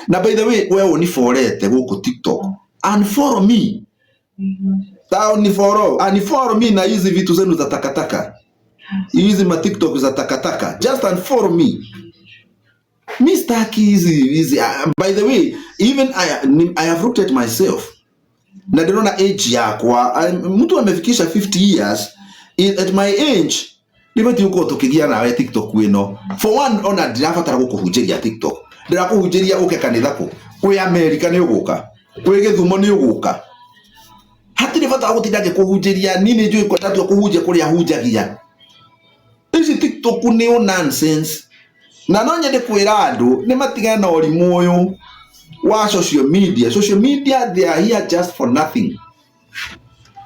Na by the way, we unifolete gũkũ TikTok, unfollow me, ta unifollow, unfollow me na hizi vitu zenu za takataka, hizi ma TikTok za takataka, just unfollow me. Mi sitaki hizi hizi. By the way, even I have looked at myself na ndĩrona age yakwa, mtu amefikisha 50 years at my age ndibatiĩ gũkorwo tũkĩgia nawe TikTok ĩno. For one, ona ndirabatara gũkũhunjĩria TikTok, ndĩrakũhunjĩria ũke kanitha kũ kwĩ America nĩ ũgũka, kwĩ Gĩthumo nĩ ũgũka, hatirĩ bata wa gũtinda ngĩkũhunjĩria. Niĩ nĩ njũĩ ndatua kũhunjia kũrĩa hunjagia. Ici TikTok nĩ o nonsense, na no nyende kwĩra andũ nĩ matigane na ũrimũ ũyũ wa social media. Social media, they are here just for nothing.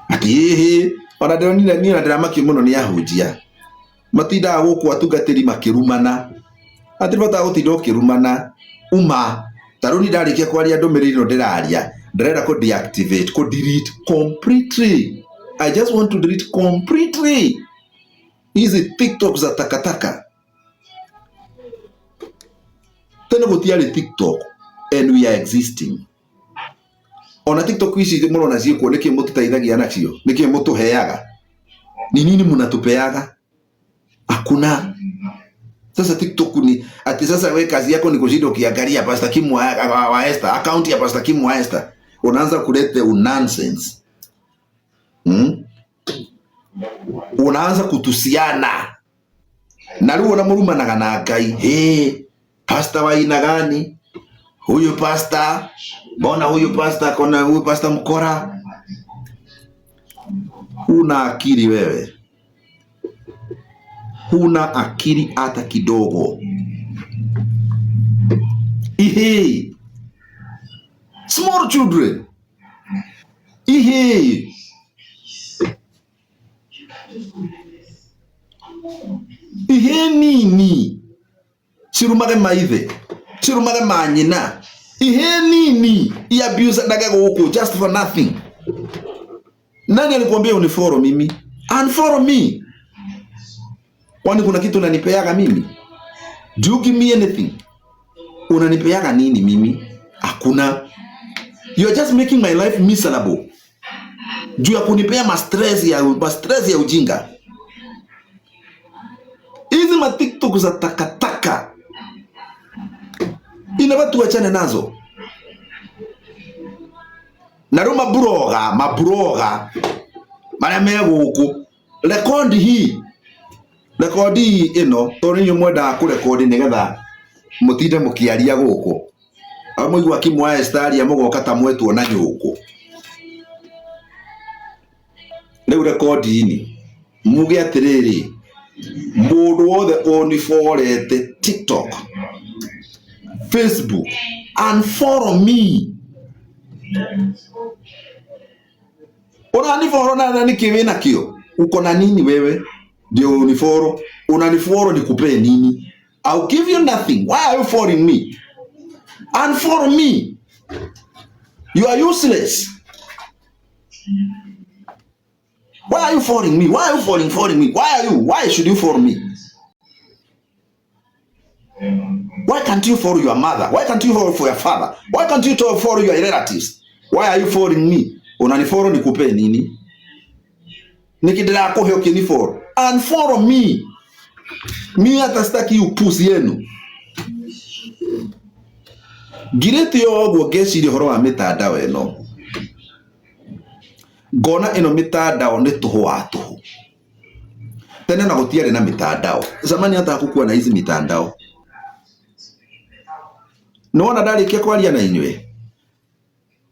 Ati ĩhĩ, ona ndĩronire niĩ, ona ndĩramakio mũno nĩ ahunjia matindaga gũkũ atungatĩri makĩrumana. Hatirĩ bata wa gũtinda ũkĩrumana uma. Ta rĩu niĩ ndarĩkia kwaria ndũmĩrĩri ĩno ndĩraria, ndĩrenda kũ deactivate, kũ delete completely. I just want to delete completely hizi TikTok za takataka. Tene gũtiarĩ TikTok and we are existing. Ona TikTok ici mũrona ciĩkuo, nĩkĩ mũtũteithagia nacio? Nĩkĩ mũtũheaga? Ni nini mnatupeaga? Hakuna. Sasa TikTok ni ati sasa we kazi yako ni kushinda ukiangalia Pastor Kim wa Esther, account ya Pastor Kim wa Esther, unaanza kuleta nonsense. Unaanza kutusiana na rĩu ona mũrumanaga na Ngai. Hey, pastor wa aina gani huyu pastor? Mbona huyu pastor kona huyu pastor mkora? Huna akili wewe, huna akili hata kidogo. Ihe small children, ihe ihe nini cirumage maithe, cirumage manyina, ihe nini iabuse gũkũ just for nothing. Nani alikuambia unifollow mimi? Unfollow me. Kwani kuna kitu unanipeaga mimi? Do you give me anything? Unanipeaga nini mimi? Hakuna. You are just making my life miserable. Juu ya kunipea ma stress ya ujinga. Hizi ma TikTok za takataka inafaa tuachane nazo. Na rĩu maburoga marĩa me gũkũ, rekondi hii, rekondi hii ĩno, tondũ inyuĩ mwendaga kũrekondi nĩgetha mũtinde mũkĩaria gũkũ. Mũigua Kim wa Esther aria, mũgoka ta mwetwo na nyũngũ. Rĩu rekondi-inĩ muge atĩrĩrĩ, mũndũ wothe ũniborete TikTok, Facebook, unfollow me. Unanifollow na niki wĩna kĩo? Uko na nini wewe ndio unifollow? Unanifollow nikupee nini? I'll give you nothing. Why are you following me? Unfollow me. You are useless. Why are you following me? Why are you following me? Why are you? Why should you follow me? Why can't you follow your mother? Why can't you follow for your father? Why can't you follow your relatives? Why are you following me? Unanifollow nikupee nini? Nikidira kuhe ukinifollow. Unfollow me. Mi hata sitaki upuzi yenu. Ngirĩte o ũguo ngeciria ũhoro wa mĩtandao ĩno, ngona ĩno mĩtandao nĩ tũhũ wa tũhũ. Tene na gũtiarĩ na mitandao, zamani hata hakukuwa na hizi mitandao. Nĩwona ndarĩkia kwaria na inyuĩ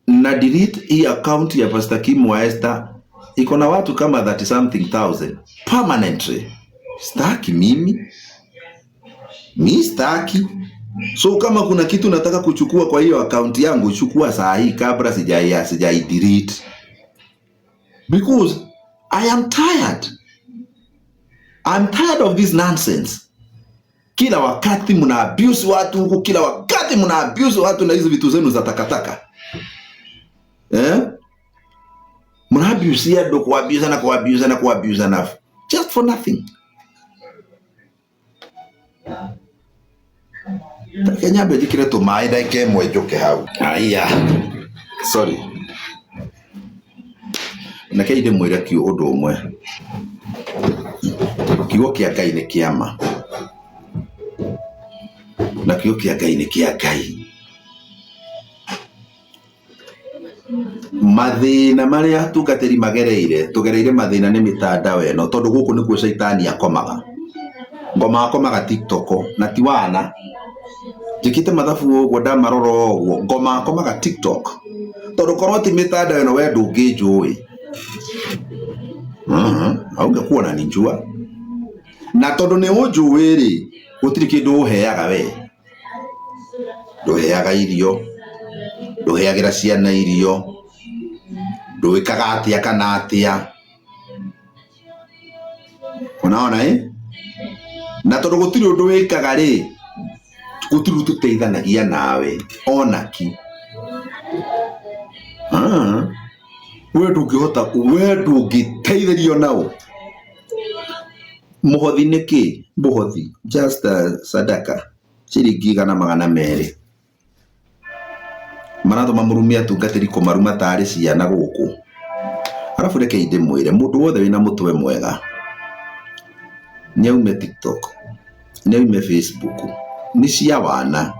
na delete hii account ya Pastor Kim wa Esther, iko na watu kama 30 something thousand permanently. Staki mimi, mi staki. So kama kuna kitu nataka kuchukua kwa hiyo account yangu, chukua saa hii kabla sijai delete, because I am tired. I'm tired of this nonsense. Kila wakati mna abuse watu huku, kila wakati mna abuse watu na hizi vitu zenu za takataka, eh? Mna abuse andũ, kuabuse na kuabuse na kuabuse na just for nothing. Reke nyambe njĩkĩre tũmaĩ ndagĩka ĩmwe njũke hau. Aya, sorry. Rekei ndĩmwĩre ũndũ ũmwe. Kiugo kĩa Ngai nĩ kĩa ma. Na kiugo kĩa Ngai nĩ kĩa Ngai. Mathĩna marĩa atungatĩri magereire, tũgereire mathĩna nĩ mĩtandao ĩno tondũ gũkũ nĩkuo caitani akomaga. Ngoma akomaga TikTok na ti wana. Njĩkĩte mathabu ũguo ndamarora ũguo, ngoma akomaga TikTok. Tondũ korwo ti mĩtandao ĩno we ndũngĩnjũĩ. Haungekuwa unanijua. Na tondũ nĩ ũnjũĩ rĩ, gũtirĩ kĩndũ ũheaga we. Ndũheaga irio, ndũheagĩra ciana irio, ndwĩkaga atĩa kana atĩa. Unaona eh? Na tondũ gũtirĩ ũndũ wĩkaga rĩ, gũtirĩ ũndũ tũteithanagia nawe onaki. We ndũngĩhota, we ndũngĩteithĩrio nao. Mũhothi nĩ kĩ? Mũhothi just sadaka ciringi igana magana merĩ. Maratũma mũrume atungatĩri kũmaruma tarĩ ciana gũkũ. Arabu rekei ndĩmwĩre mũndũ wothe wĩna mũtwe mwega nĩ aume TikTok, nĩ aume Facebook, nĩ cia wana.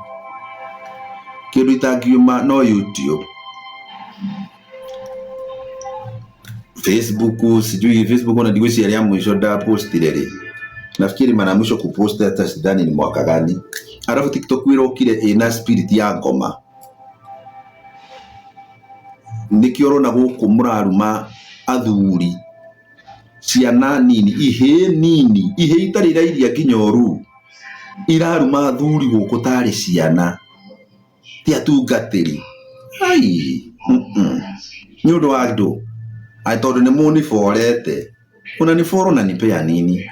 Kĩndũ itangiuma no YouTube. Facebook sijui Facebook ona ndigwĩciria rĩa mũico ndapostire rĩ. Nafikiri mara ya mwisho kupost hata sidhani ni mwaka gani. Alafu TikTok ĩrokire ĩna spirit ya ngoma. Nĩkĩo ũrona gũkũ mũraruma athuri, ciana nini, ihĩĩ nini, ihĩĩ itarĩ irairia nginya ũru, iraruma athuri gũkũ tarĩ ciana, ti atungatĩri. Ai, Nĩ ũndũ wa andũ, atĩ tondũ nĩ mũniborete. Unanifollow unanipea nini?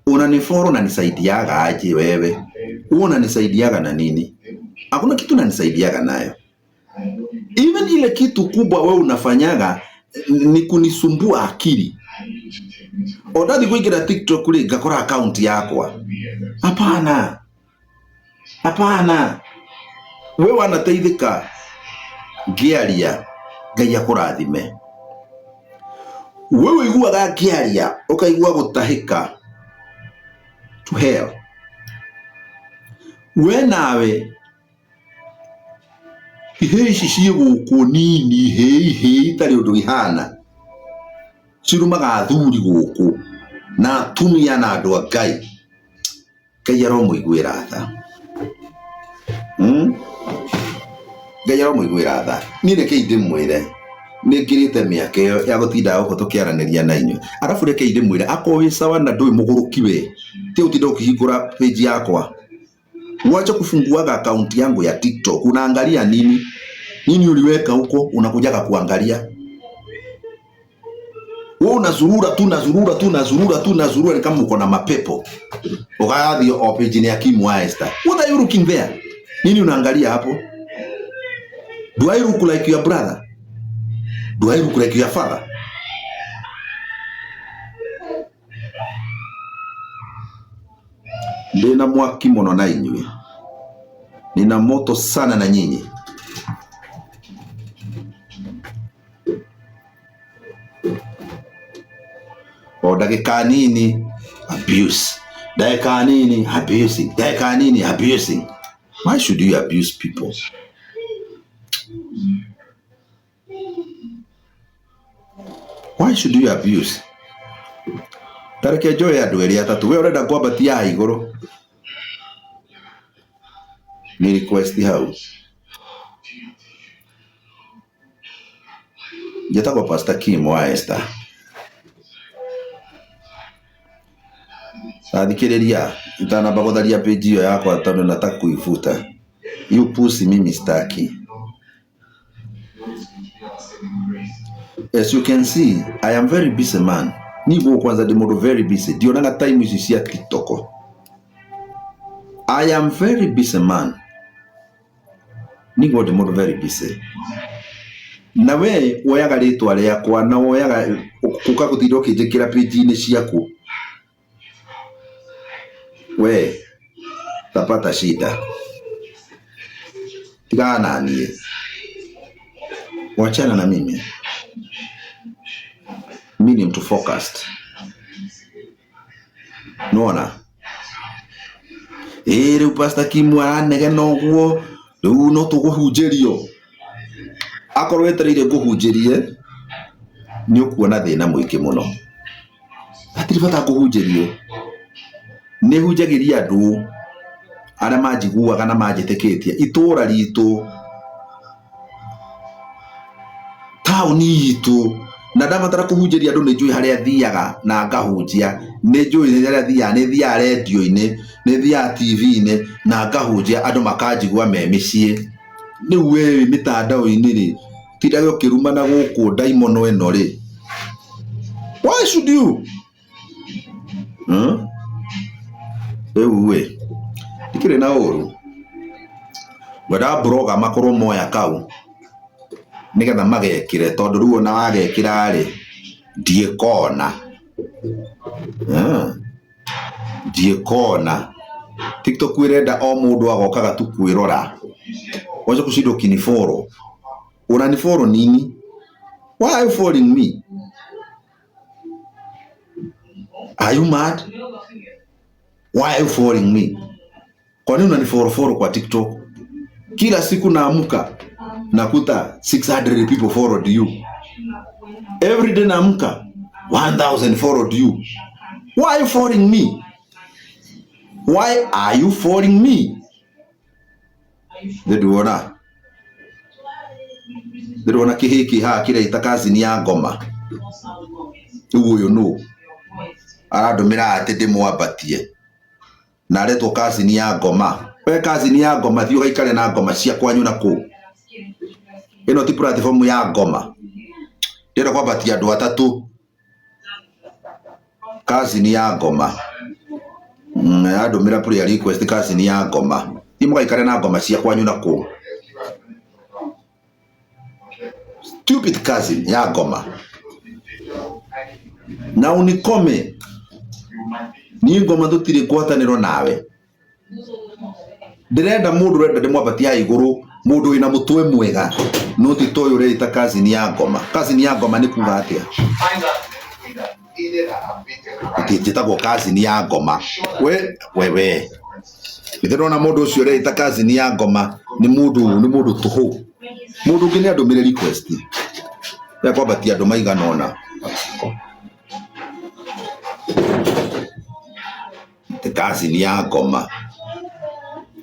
Unanifollow unanisaidiaga aje wewe? Wewe unanisaidiaga na nini? Hakuna kitu unanisaidiaga nayo. Even ile kitu kubwa wewe unafanyaga ni kunisumbua akili. O ndathi kuingira TikTok rĩ ngakora account yakwa. Hapana. Hapana. We wanateithĩka ngĩaria Ngai akũrathime. We ũiguaga ngĩaria ũkaigua gũtahĩka to hell. We nawe ihĩĩ ici ciĩ gũkũ nini ihĩĩ ihĩĩ itarĩ ũndũ ihana cirumaga athuri gũkũ na atumia na andũ a Ngai. Ngai aromũiguĩra tha. Ngai aromũiguĩra tha. Niĩ rekei ndĩmwĩre nĩ ngĩrĩte mĩaka ĩyo ya gũtinda gũkũ tũkĩaranĩria na inyuĩ. Arabu rekei ndĩmwĩre akorwo wĩ sawa na ndũĩ mũgũrũki we, ti ũtinda ũkĩhingũra page yakwa. Wacha kufunguaga account yangu ya TikTok. Unaangalia nini? Nini uliweka huko unakujaga kuangalia? Wewe unazurura tu nazurura tu nazurura tu nazurura ni kama uko na mapepo. Ukathi o page ni ya Kim wa Esther. What are you looking there? Nini unaangalia hapo? Do I look like your brother? Do I look like your father? Ndina mwaki muno na inyuĩ. Nina moto sana na nyinyi. O ndagĩka nini abuse, ndagĩka nini abusing, ndagĩka nini abusing. Why should you abuse people? Why should you abuse? Tareke njoe andũ erĩ atatũ. We ũrenda kwambatia haha igũrũ? Ni request hau. Njĩtagwo Pastor Kim wa Esther. Tathikĩrĩria itanamba gũtharia page ĩyo yakwa tondũ nataka kuifuta. Hiyo pusi mimi sitaki. As you can see, I am very busy man. Ni gũkũ kwanza ndĩ mũndũ very busy. Ndionaga time ici cia TikTok. I am very busy man. Niguo ndĩ mũndũ very busy. Na we woyaga rĩtwa rĩakwa na woyaga ũka gũtinda ũkĩnjĩkĩra page-inĩ ciaku. We tapata shida. Tigana na niĩ, wachana na mimi. Mi ni mtu focused. Nona ĩĩ rĩu Pastor Kim aranegena ũguo, rĩu no tũkũhunjĩrio. Akorwo wetereire ngũhunjĩrie nĩ ũkuona thĩna mũingĩ mũno. Hatirĩ bata ngũhunjĩrie, nĩ hunjagĩria andũ arĩa manjiguaga na manjĩtĩkĩtie, itũra ritũ, taũni itũ, na ndabatara kũhunjĩria andũ nĩ njũĩ harĩa thiaga na ngahunjia, nĩ njũĩ harĩa thiaga, nĩ thiaga rendio-inĩ, nĩ thiaga TV-inĩ na ngahunjia andũ makanjigua me mĩciĩ. Rĩu we wĩ mĩtandao-inĩ rĩ, tindage ũkĩrumana gũkũ ndaimono ĩno rĩ, why should you? Rĩu ĩ ndikĩrĩ na ũru, ngwendaga blogger makorwo moya kau nĩgetha magekĩre, tondũ rĩu ona wagekĩra rĩ, ndiĩkona. Ndiĩkona. TikTok ĩrenda o mũndũ agokaga tu kwĩrora, wacha kushinda ukinifollow. Unanifollow nini? Why are you following me? Are you mad? Why are you following me? Kwa nini unanifollow follow kwa TikTok? Kila siku naamka nakuta 600 people followed you. Every day naamka 1000 followed you. Why are you following me? Why are you following me? Ndĩruona ndĩrona kĩhĩ kĩ haha kĩreita kazini ya ngoma. Rĩu ũyũ nũ arandũmĩra atĩ ndĩmwambatie na aretwo kazini ya ngoma. We kazini ya ngoma, thiĩ ũgaikare na ngoma cia kwanyu na kũu. Ĩno ti platform ya ngoma. Ndĩrenda kwambatia andũ atatũ. Kazini ya ngoma. Yandũmĩra prayer request kazini ya ngoma. Thiĩ mũgaikare na ngoma cia kwanyu na kũu. Stupid cousin ya ngoma. Na unikome. Niĩ ngoma tũtirĩ ngwatanĩro nawe. Ndĩrenda mũndũ ũrenda ndĩmwambatie haha igũrũ, mũndũ wĩna mũtwe mwega, no ti ta ũyũ ũreita cousin ya ngoma. Cousin ya ngoma nĩ kuga atĩa? Atĩ njĩtagwo cousin ya ngoma. We wewe. Ndĩrona mũndũ ũcio ũreita cousin ya ngoma nĩ mũndũ nĩ mũndũ tũhũ. Mũndũ ũngĩ nĩ andũmĩre request ya kwambatia andũ maigana ũna. Atĩ cousin ya ngoma.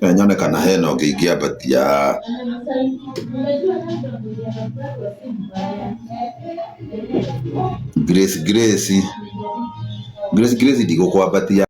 Nyone kana hena ũngĩ ingĩambatia. Grace Grace Grace Grace ndigũkwambatia.